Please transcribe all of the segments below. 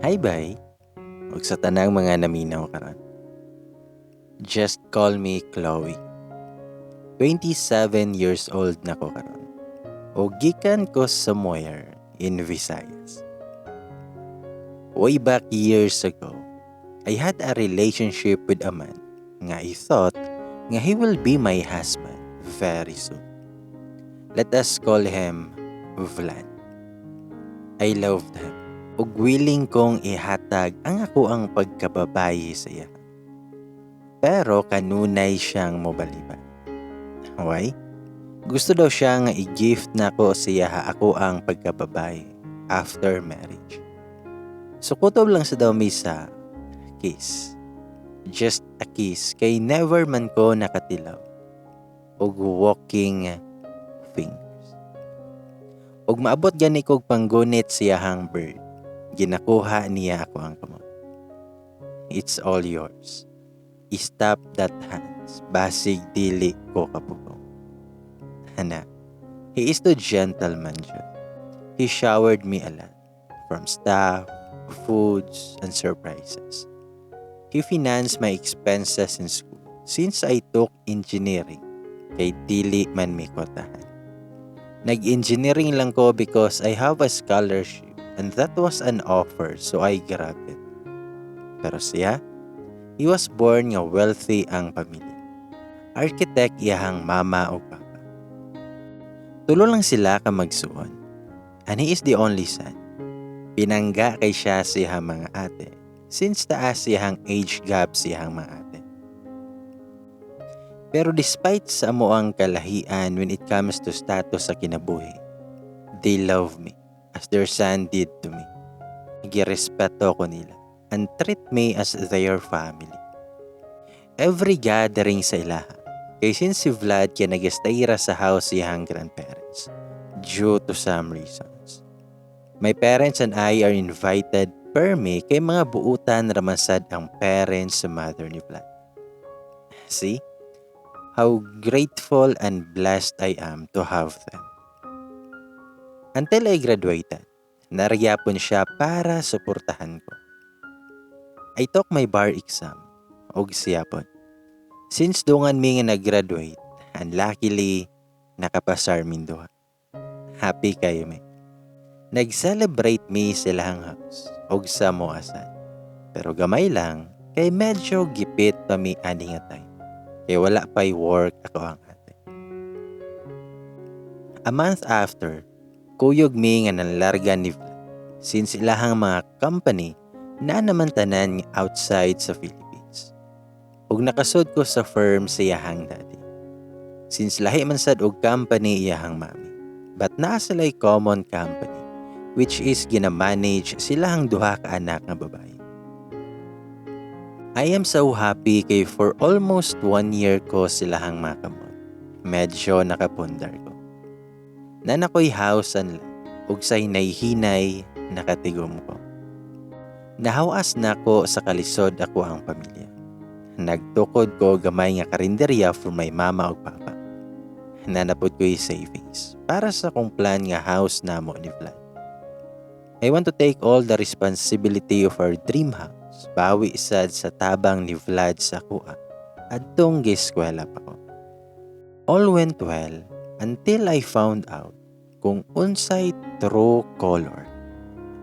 Hi, bye. Ug sa tanang mga naminaw karon. Just call me Chloe. 27 years old na ko karon. O gikan ko somewhere in Visayas. Way back years ago, I had a relationship with a man nga I thought nga he will be my husband very soon. Let us call him Vlad. I loved him ug willing kong ihatag ang akoang pagkababayi sa iya. Pero kanunay siyang mobalibad. Why? Gusto daw siya nga i-gift nako siya akoang pagkababayi after marriage. So kutob lang sa daw mi sa kiss. Just a kiss kay never man ko nakatilaw og walking fingers. Ug maabot gani kog panggunit siyahang bird. Ginakuha niya akoang kamot. "It's all yours. Stop that hands. Basig dili ko kapugong." Hana, he is the gentleman jud. He showered me a lot. From stuff, foods, and surprises. He financed my expenses in school since I took engineering kay dili man mi kwartahan. Nag-engineering lang ko because I have a scholarship and that was an offer, so I grabbed it. Pero siya, he was born nga wealthy ang pamilya. Architect iyahang mama o papa. Tulo lang sila ka magsuon. And he is the only son. Pinangga kay siya sa iyahang mga ate since taas iyahang age gap sa iyahang mga ate. Pero despite sa amoang kalahian when it comes to status sa kinabuhi, they love me as their son did to me. Girespeto ko nila and treat me as their family. Every gathering sa ilaha, kay since si Vlad kaya nag-stay ra sa house iyang grandparents due to some reasons. My parents and I are invited permi kay mga buutan ra man sad ang parents sa mother ni Vlad. See? How grateful and blessed I am to have them. Until I graduated, naa ra gyapon siya para suportahan ko. I took my bar exam, og siya pod. Since dungan mi nga nag-graduate, and luckily, nakapasar min duha. Happy kayo mi. Nag-celebrate mi sa ilahang house, og sa amoa sad. Pero gamay lang, kay medyo gipit pa mi ani nga time. Kay wala pa'y work akoang ate. A month after, kuyog mi nga nanlarga ni Vlad since ilahang mga company na naman tanan outside sa Philippines. Ug nakasud ko sa firm sa iyahang daddy. Since lahi man sad og company iyahang mami. But naa sila'y common company which is gina-manage silahang duha ka anak nga babae. I am so happy kay for almost one year ko silahang makamot. Medyo nakapundar ko. Naa na ko'y house and lot, ug sa hinay-hinay nakatigom ko. Nahawas nako sa kalisod akoang pamilya. Nagtukod ko gamay nga karinderya for my mama ug papa. Naa na pod ko'y savings para sa akong plan nga house namo ni Vlad. I want to take all the responsibility of our dream house. Bawi sad sa tabang ni Vlad sa akoa adtong giskwela pa ko. All went well until I found out kung unsay true color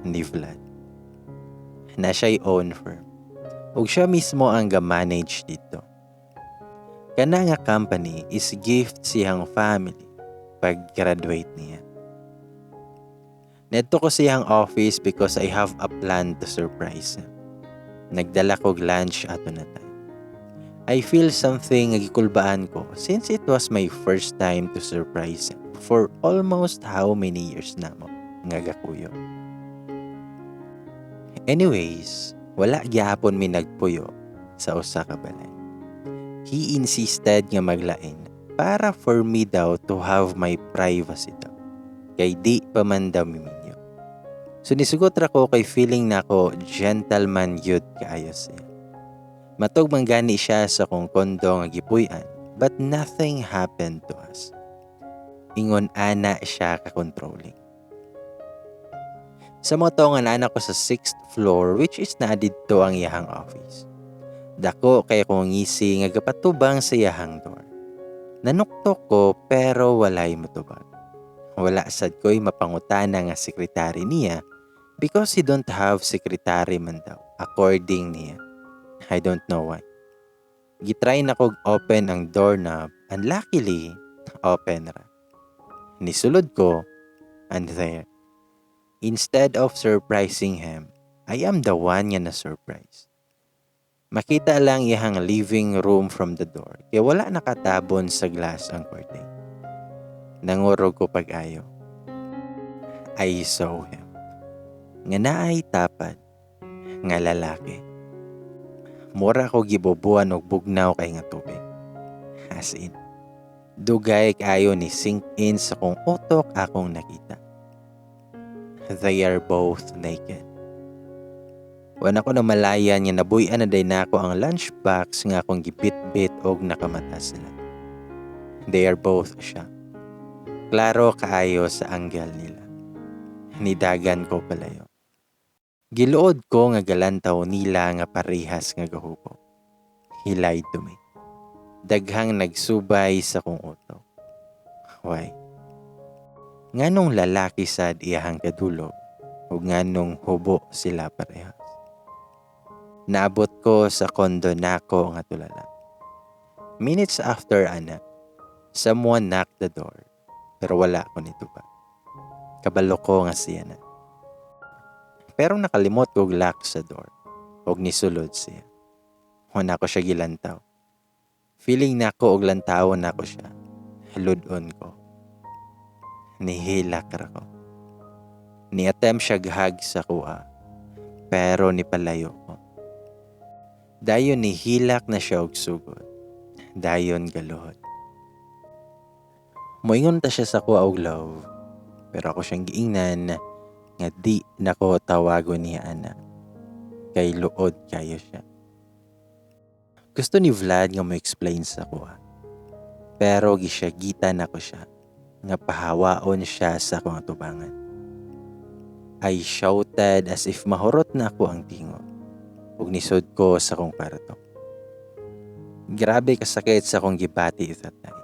ni Vlad. Naa siya'y own firm. Ug siya mismo ang ga-manage dito. Kana nga company is gift siyang family pag-graduate niya. Niadto ko siyang office because I have a plan to surprise him. Nagdala kog lunch ato na time. I feel something nga gikulbaan ko since it was my first time to surprise him for almost how many years na mo nga gakuyo. Anyways, wala gyapon mi nagpuyo sa usa ka balay. He insisted nga maglain para for me daw to have my privacy daw. Kay di pa man daw miminyo. So nisugot ra ko kay feeling nako gentleman gyud kaayo siya. Matug man gani siya sa akong kondo nga gipuy-an, but nothing happened to us. Ingon ana siya ka-controlling. Sa mao to nga naa ko sa 6th floor, which is naa didto ang iyahang office. Dako kay akong ngisi nga gapatubang sa iyahang door. Nanuktok ko pero walay motubag. Wala sad ko'y mapangutana nga sekretary niya because he don't have secretary man daw, according niya. I don't know why. Gitry na kog open ang doorknob and luckily, open ra. Nisulod ko and there, instead of surprising him, I am the one nga na-surprise. Makita lang iyang living room from the door kaya wala nakatabon sa glass ang curtain. Nangurog ko pag-ayo. I saw him. Nga naay tapad nga lalaki. Mura ko gibubuan og bugnaw kay nga tubig. As in, dugay kaayo ni sink in sa kong utok akong nakita. They are both naked. Wala ko namalayan nga nabuy-an na day nako ang lunchbox nga akong gibit-bit og nakamata sila. They are both siya. Klaro kaayo sa angle nila. Nidagan ko palayo. Giluod ko nga galantaw nila nga parehas nga gahubo. He lied to me. Daghang nagsubay sa kong utok. Why? Nganong lalaki sad iyahang kadulog ug nganong hubo sila parehas? Naabot ko sa condo nako nga tulala. Minutes after ana, someone knocked the door pero wala ko nitubag. Kabalo ko nga siya na. Pero nakalimot kog lock sa door ug nisulod siya. Wala ko siya gilantaw. Feeling nako og lantawon nako siya. Lud-on ko. Nihilak ra ko. Ni-attempt siya hug sa akoa, pero nipalayo ko. Dayon nihilak na siya og sugod. Dayon galuhod. Moingon ta siya sa akoa og love. Pero ako siyang giingnan nga di nako tawagon niya ana. Kay luod kayo siya. Gusto ni Vlad nga mo explain sa akoa. Pero gisyagitan nako siya nga pahawaon siya sa akong atubangan. I shouted as if mahurot na ako ang tingog. Ug nisud ko sa akong kwarto. Grabe kasakit sa akong gibati that night.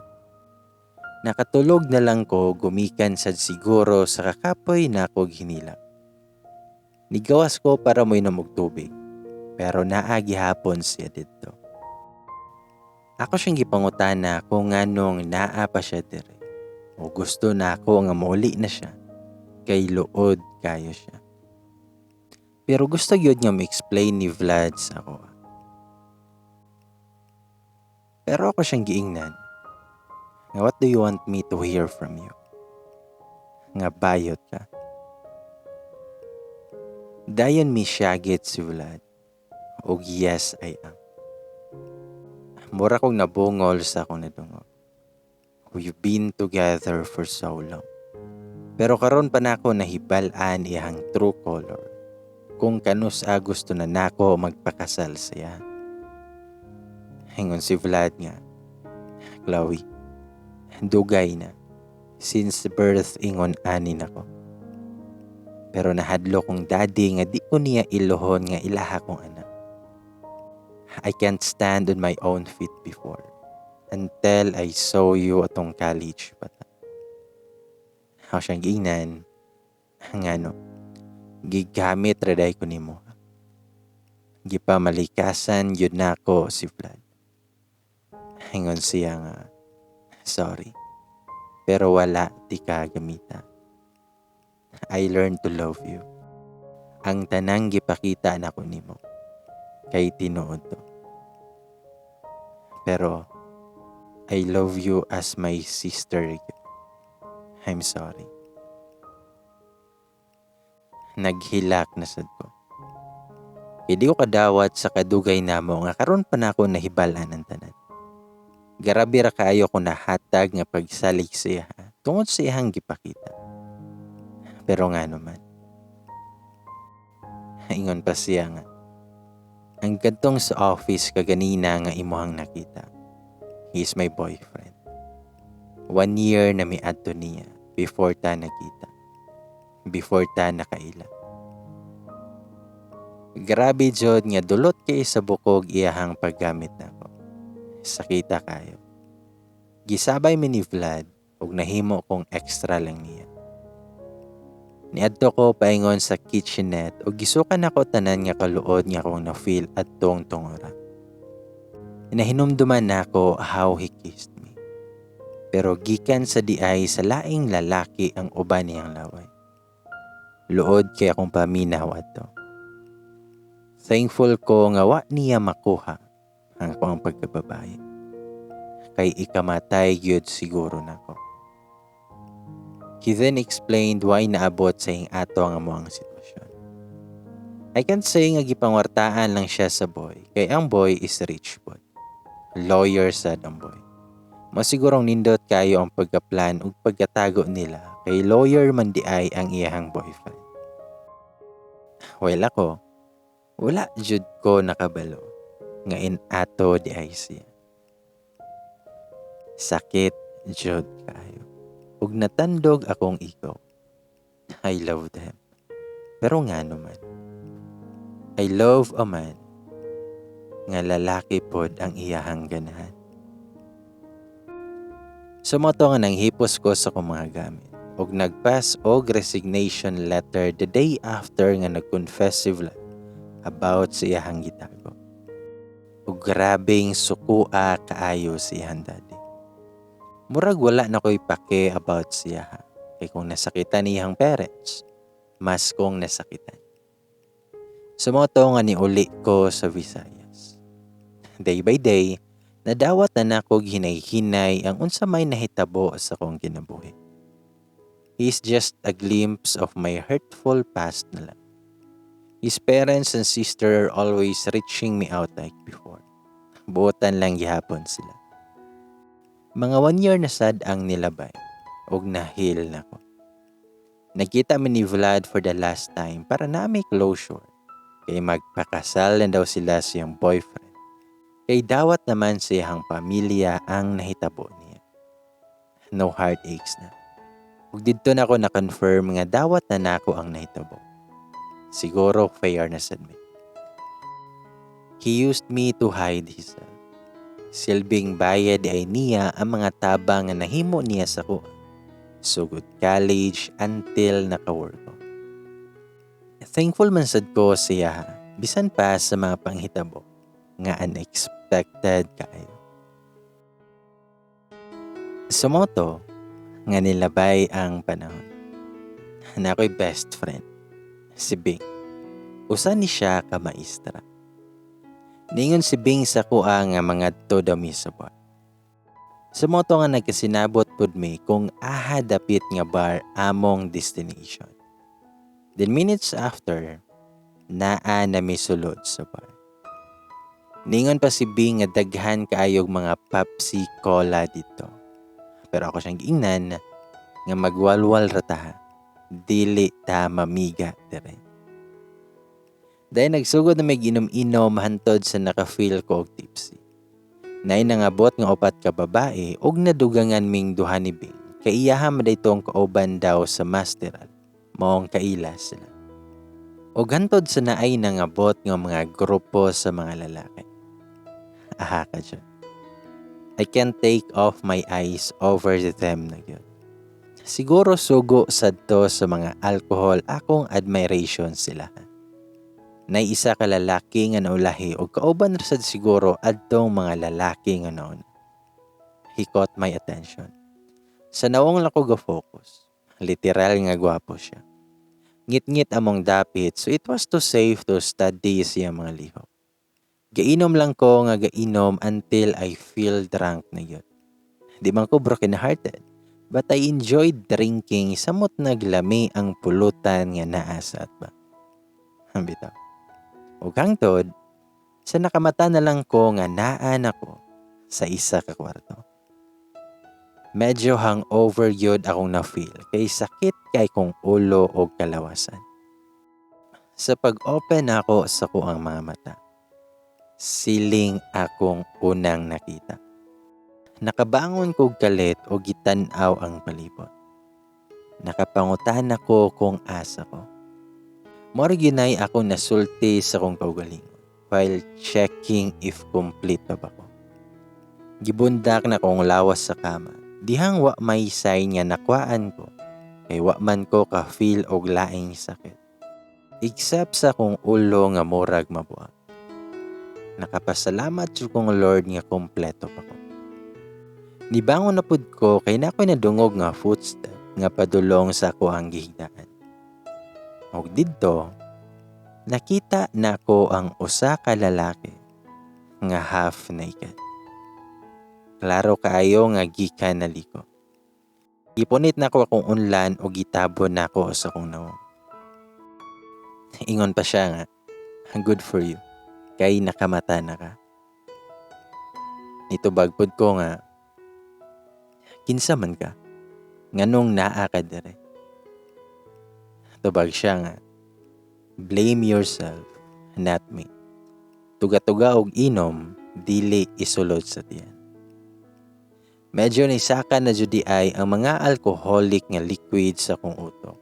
Nakatulog na lang ko gumikan sad siguro sa kakapoy na ako hinilak. Nigawas ko para moinom og tubig, pero naa gihapon siya didto. Ako siyang gipangutana kung nganong naa pa siya dire. O gusto na ako nga mauli na siya kay luod kayo siya. Pero gusto gyud nga mo-explain ni Vlad sa ako. Pero ako siyang giingnan nga, "What do you want me to hear from you? Nga bayot ka?" Dayon misyagit si Vlad. Og "Yes, I am." Mura kong nabungol sa akong nadungog. We've been together for so long. Pero karon pa nako nahibal-an iyang true color. Kung kanus-a gusto na nako magpakasal siya. Ingon si Vlad nga, "Chloe, dugay na. Since birth ingon ani nako. Pero nahadlok kong daddy nga di ko niya ilohon nga ilaha kong anak. I can't stand on my own feet before. Until I saw you atong college pa ta." Ako siyang giingnan, "Ngano, gigamit ra day ko nimo?" Gipamalikasan gyud nako si Vlad. Ingon siya nga, "Sorry, pero wala ti ka gamita. I learned to love you. Ang tanang gipakita nako nimo kay tinuod to. Pero I love you as my sister. I'm sorry." Naghilak na sad ko. Kay di ko kadawat sa kadugay namo nga karon pa nako nahibal-an ang tanan. Grabe ra kaayo ko nahatag nga pagsalig sa iya tungod sa iyang gipakita. Pero nga naman. Ingon pa siya nga, "Ang kadtong sa office kaganina nga imuhang nakita, he is my boyfriend. 1 year na mi adto niya before ta nagkita. Before ta nakaila." Grabe jud nga dulot kay sa bukog iyahang paggamit nako. Sakita kayo. Gisabay mi ni Vlad ug nahimo kong extra lang niya. Niadto ko paingon sa kitchenette ug gisukan nako tanan nga kaluod nga akong na-feel adtong tungora. Nahinumduman nako how he kissed me. Pero gikan sa diay sa laing lalaki ang uban niyang laway. Luod kay akong paminaw adto. Thankful ko nga wa niya makuha ang akong pagkababae. Kay ikamatay gyud siguro nako. He then explained why naabot sa ing ato ang amoang sitwasyon. I can say nga gipangwartaan lang siya sa boy, kay ang boy is rich boy. Lawyer sad ang boy. Mao sigurong nindot kayo ang pagkaplan ug pagkatago nila kay lawyer man di ay ang iyahang boyfriend. Well ako, wala jud ko nakabalo nga in-ato di ay siya. Sakit jud kaayo. Ug natandog akong ego. I loved him. Pero ngano man. I love a man nga lalaki pod ang iyahang ganahan. So mao to nga nanghipos ko sa akong mga gamit ug nagpass og resignation letter the day after nga nag-confess si Vlad about sa iyahang gitago. Ug grabeng sukua kaayo si iyahang daddy. Murag wala na ko'y pake about siya ha. Kay kung nasakitan iyang parents, mas kong nasakitan. So mao to nga niuli ko sa Visayas. Day by day, nadawat na nako hinay-hinay ang unsa may nahitabo sa akong kinabuhi. He's just a glimpse of my hurtful past na lang. His parents and sister are always reaching me out like before. Buotan lang gihapon sila. Mga 1 year na sad ang nilabay ug na-heal na ko. Nagkita mi ni Vlad for the last time para na may closure. Kay magpakasal na daw sila sa iyang boyfriend. Kay dawat naman sa iyang pamilya ang nahitabo niya. No heartaches na. Ug didto na ako na-confirm nga dawat na nako ang nahitabo. Siguro fair na sad mi. He used me to hide himself. Silbing bayad ay niya ang mga tabang nga nahimo niya sa ko. Sugod college until naka-work ko. Thankful man sad ko siya bisan pa sa mga panghitabo nga unexpected kaayo. Sa mao to nga nilabay ang panahon. Na ako'y best friend, si Bing. Usa ni siya ka maestra. Ningon si Bing sa kuha nga mangadto daw mi sa bar. Sa mao to nga nagkasinabot pud mi kung aha dapit nga bar among destination. Then minutes after, naa na mi sulod sa bar. Ningon pa si Bing nga daghan kaayog mga Pepsi Cola dito. Pero ako siyang giingnan nga magwalwal ra ta, dili ta mamiga dire. Dahil nagsugod na may ginom-inom hantod sa naka-feel ko og tipsy. Nay nangabot nga upat ka babae ug nadugangan ming duha ni Bing. Kay iyaha man itong kauban daw sa masteral. Maong kaila sila. Og hantod sa naay nangabot nga mga grupo sa mga lalaki. Aha ka dyan. I can't take off my eyes over them na gyud. Siguro sugo sadto sa mga alcohol akong admiration sila. Nay isa ka lalaki nga naulahi og kauban ra sad siguro adtong mga lalaki nga nauna. He caught my attention. Sa nawong lang ko ga-focus. Literal nga gwapo siya. Ngit-ngit among dapit, so it was too safe to study siya mga lihok. Gainom lang ko nga gainom until I feel drunk na yun. Di man ko broken hearted, but I enjoyed drinking samot naglami ang pulutan nga naa sa atbang. Bitaw. Ug hangtod, sa nakamata na lang ko nga naa nako sa isa ka kwarto. Medyo hangover gyud akong na-feel kay sakit kay kong ulo og kalawasan. Sa pag-open ako sa kuang mga mata, siling akong unang nakita. Nakabangon kog kalit og gitan-aw ang palibot. Nakapangutan ako kung asa ko. Mao ra gyud ako nasulti sa akong kaugalingon while checking if complete pa ba ko. Gibundak na kong lawas sa kama. Dihang wa may sign nga nakwaan ko kay wa man ko ka-feel og laing sakit. Except sa akong ulo nga murag mabuak. Nakapasalamat jud kong Lord nga kompleto pa ko. Nibangon na pud ko kay naa ko'y nadungog nga footstep nga padulong sa akoang gihigdaan. Og didto, nakita nako ang usa ka lalaki nga half naked. Klaro kaayo nga gikan naliko. Gipunit nako akong unlan og gitabon nako sa akong nawong. Ingon pa siya nga, "Good for you, kay nakamata na ka." Nitubag pud ko nga, "Kinsa man ka? Nganong naa ka dire?" Tubag siya nga, "Blame yourself, not me. Tuga-tuga og inom, dili isulod sa tiyan." Medyo nisaka na jud diay ang mga alcoholic nga liquid sa akong utok.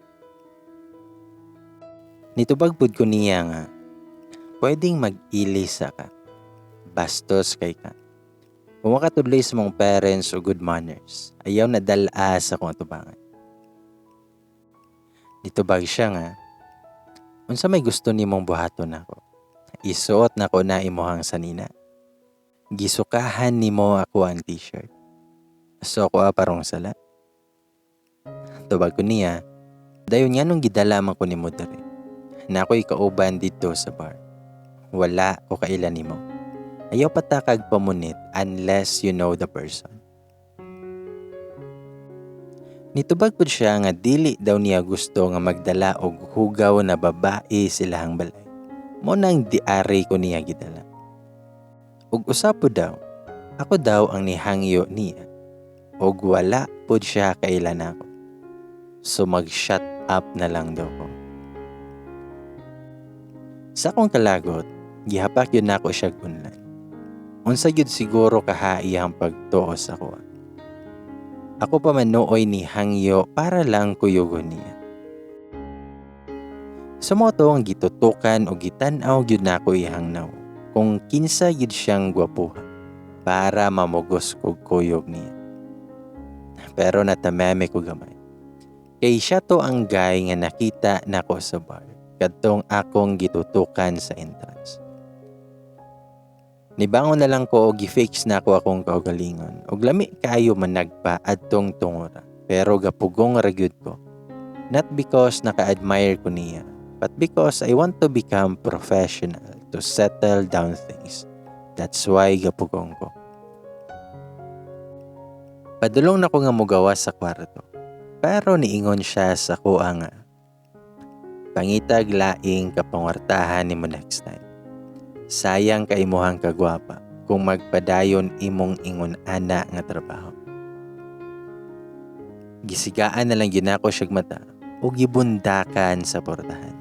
Nitubag pud ko niya nga, "Pwedeng mag-ilis ka. Bastos kay ka. Kung makatudloy sa mong parents o good manners, ayaw na dala sa akong atubangan." Nitubag siya nga, "Unsa may gusto nimong buhaton nako? Isuot nako na imuhang sanina. Gisukahan nimo ako ang t-shirt. So ako parong sala." Tubag ko niya, "Dayon nganong gidala man ko nimo diri? Naa ko'y kauban didto sa bar. Wala ko kaila nimo. Ayaw patakag pamunit unless you know the person." Nitubag pud siya nga dili daw niya gusto nga magdala og hugaw na babae sa ilahang balay. Mao nang diari ko niya gidala. Ug usa pud daw, ako daw ang nihangyo niya. Og wala pud siya kaila nako. So mag-shut up na lang daw ko. Sa akong kalagot, gihapak gyud nako siya unlan. Unsa gyud siguro kaha iyang pagtuo sa ako? Ako pa man nooy nihangyo para lang kuyugon niya. Sa mao to ang gitutukan o gitan-aw gyud nako iyang nawong kung kinsa gyud siyang gwapuha para mamugos kog kuyog niya. Pero natameme ko gamay. Kay siya to ang guy nga nakita nako sa bar kadtong akong gitutukan sa entrance. Nibangon na lang ko og gi-fix nako akong kaugalingon og lami kaayo managpa adtong tungura, pero gapugong ra gyud ko. Not because naka-admire ko niya, but because I want to become professional to settle down things. That's why gapugong ko. Padulong na ko nga mugawas sa kwarto. Pero niingon siya sa kuha nga, "Pangitag laing kapangwartahan nimo next time. Sayang kay imuhang kagwapa kung magpadayon imong ingon ana nga trabaho." Gisigaan na lang gyud nako siyag mata o gibundakan sa portahan.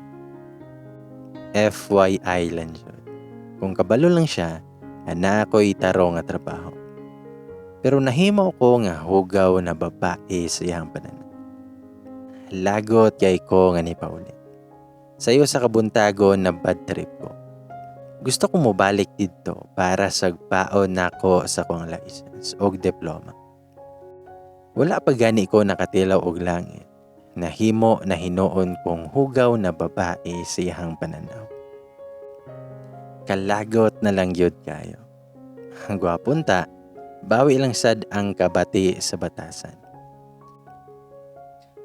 FYI lang jud. Kung kabalo lang siya, ana ako'y tarong nga trabaho. Pero nahimo ko nga hugaw na babae sa iyang pananaw. Lagot kay ko nga nipaulit. Sayo sa kabuntagon na bad trip ko. Gusto ko mobalik didto para sagpaon nako sa akong license og diploma. Wala pa gani ko nakatilaw og langit. Nahimo na hinuon kong hugaw na babae sa iyang pananaw. Kalagot na lang gyud kayo. Gwapon ta, bawi lang sad ang kabati sa batasan.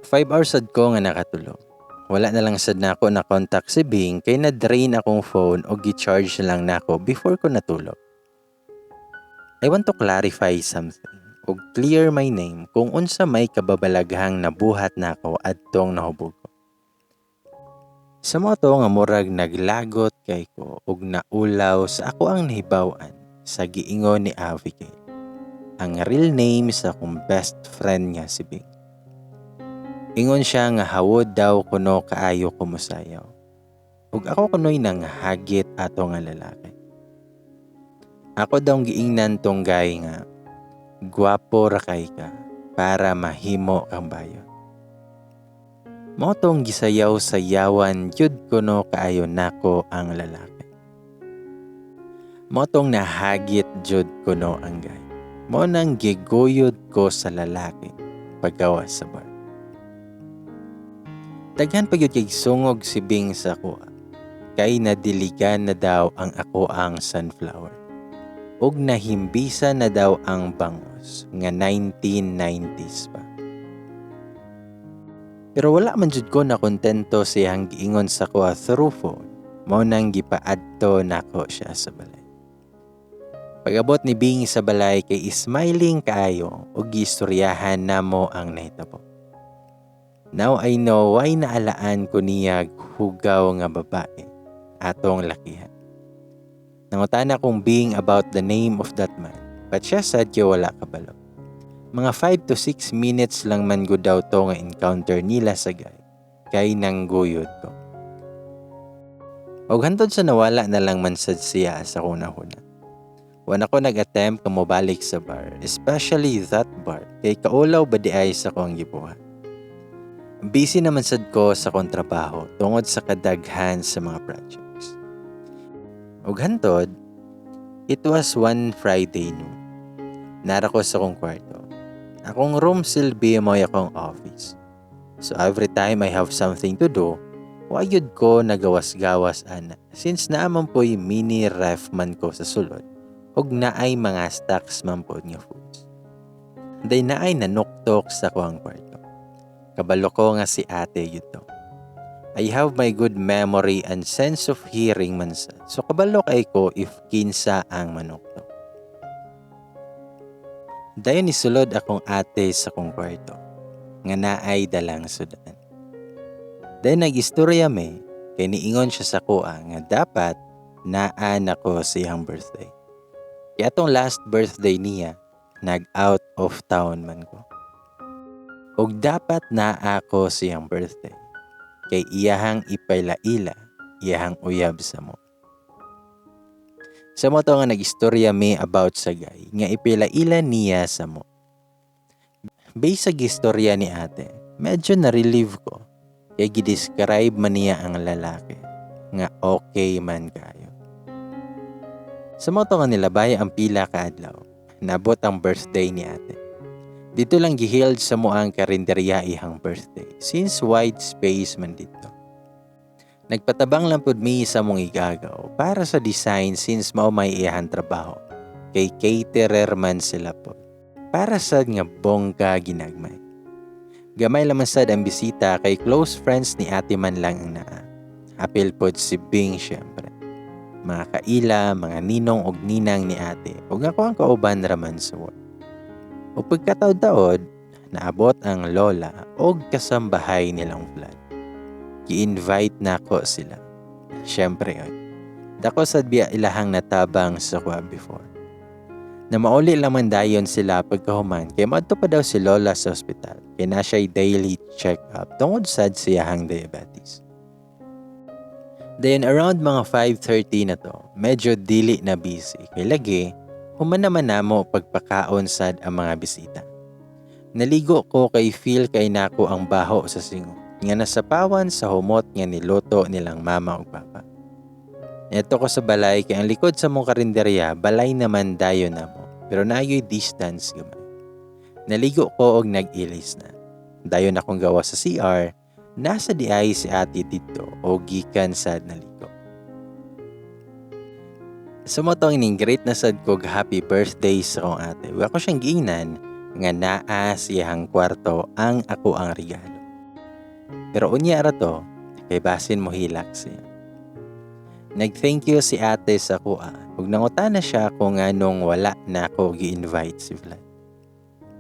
5 hours sad ko nga nakatulog. Wala na lang sad nako na contact si Bing kay na-drain akong phone o gi-charge na lang nako before ko natulog. I want to clarify something og clear my name kung unsa may kababalaghang nabuhat nako adtong nahubog ko. Sa mao to nga murag naglagot kay ko og naulaw sa ako ang nahibaw-an sa giingon ni Abigail, ang real name sa akong best friend nga si Bing. Ingon siya nga hawod daw kuno kaayo ko mosayaw. Ug ako kuno'y nanghagit ato nga lalaki. Ako daw giingnan tong guy nga, "Gwapo ra kay ka para mahimo kang bayot." Mao tong gisayaw-sayawan gyud kuno kaayo nako ang lalaki. Mao tong nahagit jud kuno ang guy. Mao nang giguyod ko sa lalaki paggawas sa bar. Daghan pa gyud kay sungog si Bing sa akoa. Kay nadiligan na daw ang ako ang sunflower. Ug nahimbisa na daw ang bangos nga 1990s pa. Pero wala man jud ko na kontento sa iyang giingon sa akoa through phone. Mao nang gipaadto nako siya sa balay. Pag-abot ni Bing sa balay kay smiling kaayo ug giistoryahan namo ang nahitabo. Now I know why naalaan ko niya hugaw nga babae atong lakihan. Nangutana kong Bing about the name of that man, but siya sad kay wala kabalo. Mga 5 to 6 minutes lang man gud daw to nga encounter nila sa guy, kay nangguyod ko. Og hantod sa nawala na lang man sad siya sa hunahuna. Wa na ko nag-attempt nga mobalik sa bar, especially that bar, kay kaulaw ba diay sa akong gibuhat. Busy naman sad ko sa akong trabaho tungod sa kadaghan sa mga projects. Ug hantod, it was one Friday noon. Nara ko sa akong kwarto. Akong room silbi mo akong office. So every time I have something to do, wa gyud ko nagawas-gawas ana since naa man po'y mini ref man ko sa sulod ug naay mga stocks man pod nga foods. Day naay nanuktok sa akong kwarto. Kabalo ko nga si ate gyud to. I have my good memory and sense of hearing man sa. So kabalo kay ko if kinsa ang manuktok. Dayon nisulod akong ate sa akong kwarto nga naay dalang sudan. Dayon nag-istorya mi kay niingon siya sa akoa nga dapat naa nako sa iyang birthday. Kaya atong last birthday niya, nag out of town man ko. Og dapat naa ko sa iyang birthday kay iyahang ipailaila iyahang uyab sa mo. Sa mo to nga nag-istorya mi about sa guy nga ipilaila niya sa mo. Based sa gistorya ni ate, medyo na-relieve ko kay gi-describe man niya ang lalaki nga okay man kayo. Sa mo to nga nilabay ang pila ka adlaw, nabot ang birthday ni ate. Dito lang giheld sa mo ang karinderya ihang birthday since wide space man dito. Nagpatabang lang pud mi sa mong igagaw para sa design since mao may iyahan trabaho. Kay caterer man sila po. Para sad nga bongga ginagmay. Gamay laman sad ang bisita kay close friends ni ate man lang ang naa. Apil pod si Bing, syempre. Mga kaila, mga ninong og ninang ni ate ug ako ang kauban raman sa work. Ug pagkataod-taod, naabot ang lola og kasambahay nilang Vlad. Gi-invite nako sila. Syempre, oy. Dako sad biya ilahang natabang sa kuha before. Na mauli lang man dayon sila pagkahuman kay maadto pa daw si lola sa ospital kay na siya'y daily check-up tungod sad siyahang diabetes. Then around mga 5:30 na to, medyo dili na busy kay lagi human naman namo pagpakaon sad ang mga bisita. Naligo ko kay feel kay nako ang baho sa singot nga nasapawan sa humot nga niluto nilang mama ug papa. Neto ko sa balay kay ang likod sa mong karinderya, balay naman dayon namo pero naayoy distance gamay. Naligo ko og nag-ilis na. Dayon akong gawa sa CR, nasa diay si ate didto o gikan sad naligo. Sa mo tong ning greet na sad kog happy birthday sa akong ate. Wa ko siyang giingnan nga naa siyang kwarto ang ako ang regalo. Pero unya ra to kay basin mo hilak siya. Nag-thank you si ate sa kuha ug nangutana siya kung nganong wala na ako gi-invite si Vlad.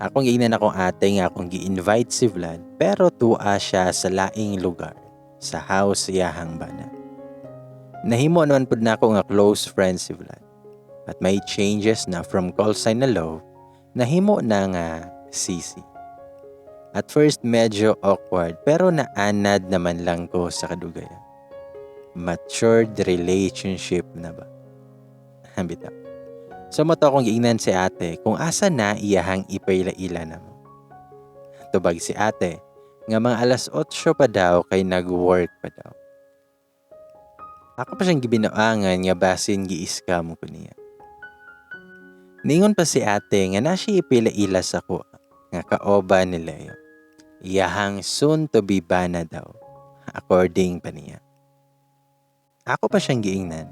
Akong giingnan akong ate nga akong gi-invite si Vlad pero tuwa siya sa laing lugar, sa house iyahang bana. Nahimo naman pud nako nga close friend si Vlad. At may changes na from call sign na love, nahimo na nga CC. At first medyo awkward pero naanad naman lang ko sa kadugayan. Matured relationship na ba? Bitaw. So mo to akong giingnan si ate kung asa na iyahang ipailaila na mo. Tubag si ate Nga mga alas 8 pa daw kay nag-work pa daw. Ako pa siyang gibinuangan nga basin gi-scam ko niya. Ningon pa si ate nga na siya ipila-ila sa ko nga kaoba ni Leo. Iyahang soon to be bana daw, according pa niya. Ako pa siyang giingnan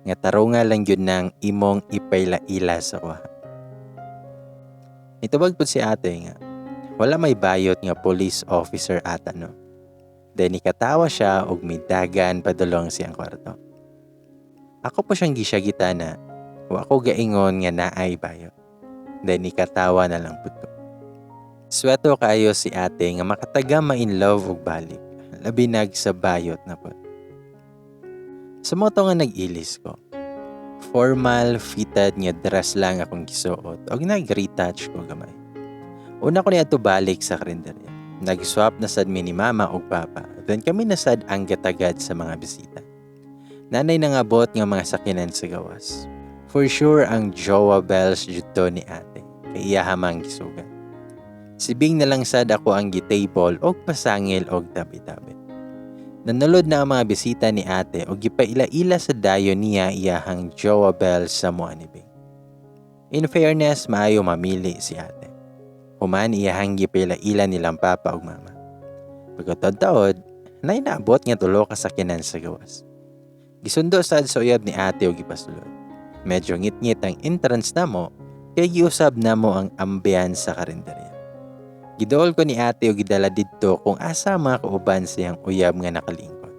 nga tarunga lang yun ng imong ipaila-ila sa kuha. Nitubag pud si ate nga wala may bayot nga police officer ata, no. Then nikatawa siya og midagan padulong siyang kwarto. Ako po siyang gisagita na wa ko gaingon nga naay bayot. Then nikatawa na lang pud ko. Sweto kaayo si ate nga makataga ma-in love og balik, labi nag sa bayot na pud. Sa mao to nga nag-ilis ko. Formal fitted nga dress lang akong gisuot og nag-retouch ko gamay. Una ko niadto balik sa karinderya. Nag-swap na sad mi ni mama og papa. Then kami na sad ang gatagad sa mga bisita. Nanay nangabot nga mga sakinan sa gawas. For sure ang jowa bells jud to ni ate. Kay iya mang gisugat. Si Bing na lang sad ako ang gitable og pasangil og tabi-tabi. Nanulod na ang mga bisita ni ate og gipaila-ila sa dayon niya iyahang jowa bells sa mua ni Bing. In fairness, maayo mamili si ate. Human iyahang gipaila-ila nilang papa ug mama. Pagkataod-taod, nay naabot nga tulo ka sakinan sa gawas. Gisundo sad sa uyab ni ate og gipasulod. Medyo ngit-ngit ang entrance namo kay giusab namo ang ambience sa karinderya. Giduol ko ni ate og gidala didto kung asa mga kauban siyang uyab nga nakalingkod.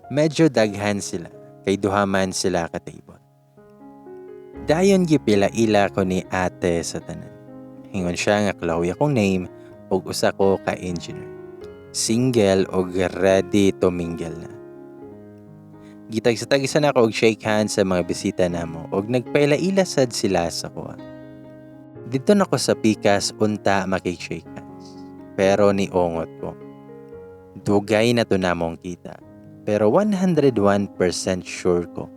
Medyo daghan sila kay duha man sila ka table. Dayon gipila-ila ko ni ate sa tanan. Ingon siya nga Chloe akong name ug usa ko ka engineer. Single og ready to mingle na. Gitagsa-tagsa na ako og shake hands sa mga bisita namo og nagpaila-ila sad sila sa kuha. Didto na ko sa pikas unta makig-shake hands. Pero niungot ko. Dugay na to namong kita. Pero 101% sure ko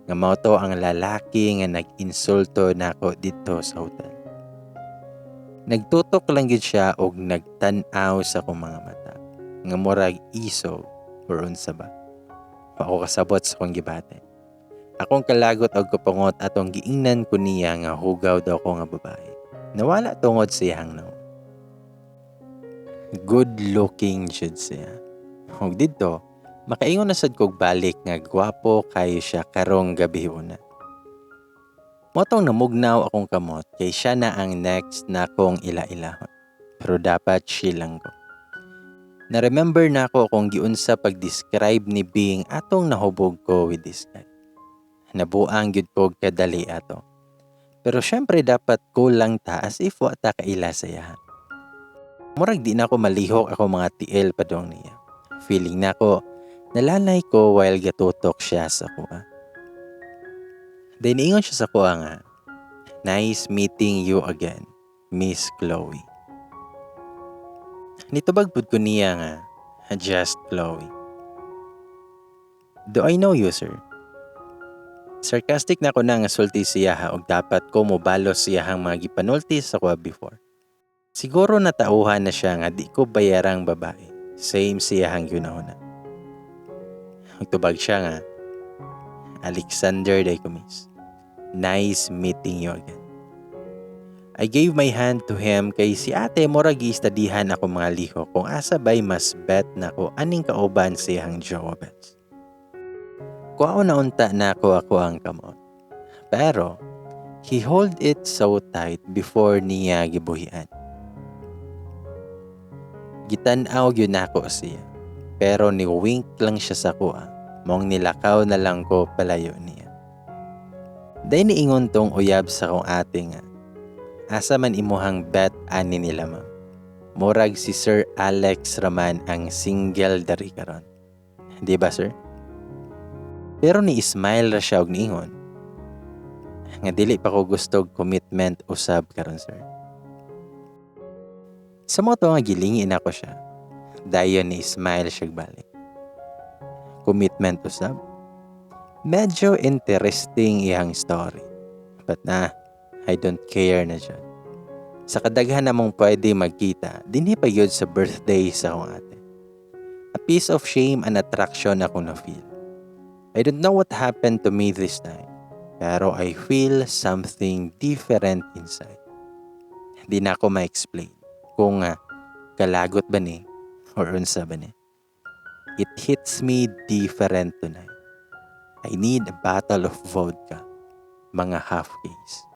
nga mao to ang lalaki nga nag-insulto nako didto sa hotel. Nagtutok lang gid siya og nagtan-aw sa akong mga mata nga murag isog or unsa ba. Wa ko kasabot sa akong gibati. Akong kalagot og kapungot atong giingnan ko niya nga hugaw daw ko nga babae. Nawala tungod sa iyang nawong. Good looking jud siya. Og didto, makaingon na sad kog balik nga gwapo kayo siya karong gabi una. Mao tong namugnaw akong kamot kay siya na ang next na akong ila-ilahon. Pero dapat chill lang ko. Na-remember na ako kung giunsa pag-describe ni Bing atong nahubog ko with this guy. Nabuang gyud ko kadali ato. Pero syempre dapat cool lang ta as if wa ta kaila sa iyaha. Murag di na ako malihok ako mga tiil padong niya. Feeling na ako, nalanay ko while gatutok siya sa kuha. Then ingon siya sa kuha nga, "Nice meeting you again, Miss Chloe." Nitubag pud ko niya nga, "Just Chloe." "Do I know you, sir?" Sarcastic na ko na nga sulti siya ha og dapat ko mobalos siyahang mga gipanulti sa kuha before. Siguro natauhan na siya nga di ko bayarang babae. Same siyahang yunahuna. Magtubag siya nga, "Alexander diay ko, miss. Nice meeting you again." I gave my hand to him kay si ate murag giistadihan ako mga lihok kung asa bay mas bet na ko aning kauban siyang jowa bets. Kuwaon na unta na ako ang kamot. Pero he hold it so tight before niya gibuhian. Gitan-aw gyud nako siya. Pero ni wink lang siya sa kuha. Mong nilakaw na lang ko palayo niya. Day niingon tong uyab sa kong ate nga, "Asa man imuhang bet ani nila, ma'am? Murag si Sir Alex raman ang single dari karon. Di ba, sir?" Pero ni smile ra siya og niingon nga dili pa ko gusto og commitment usab karon, sir. Sa mao to nga gilingin ako siya. Dayon ni smile siya balik. Commitment usab. Medyo interesting iyang story. But nah, I don't care na dyan. Sa kadaghan namong pwede magkita, dinhi pa gyud sa birthday sa akong ate. A piece of shame and attraction akong na-feel. I don't know what happened to me this time, pero I feel something different inside. Di na ako ma-explain kung kalagot ba ni or unsa ba ni. It hits me different tonight. I need a bottle of vodka, mga half case.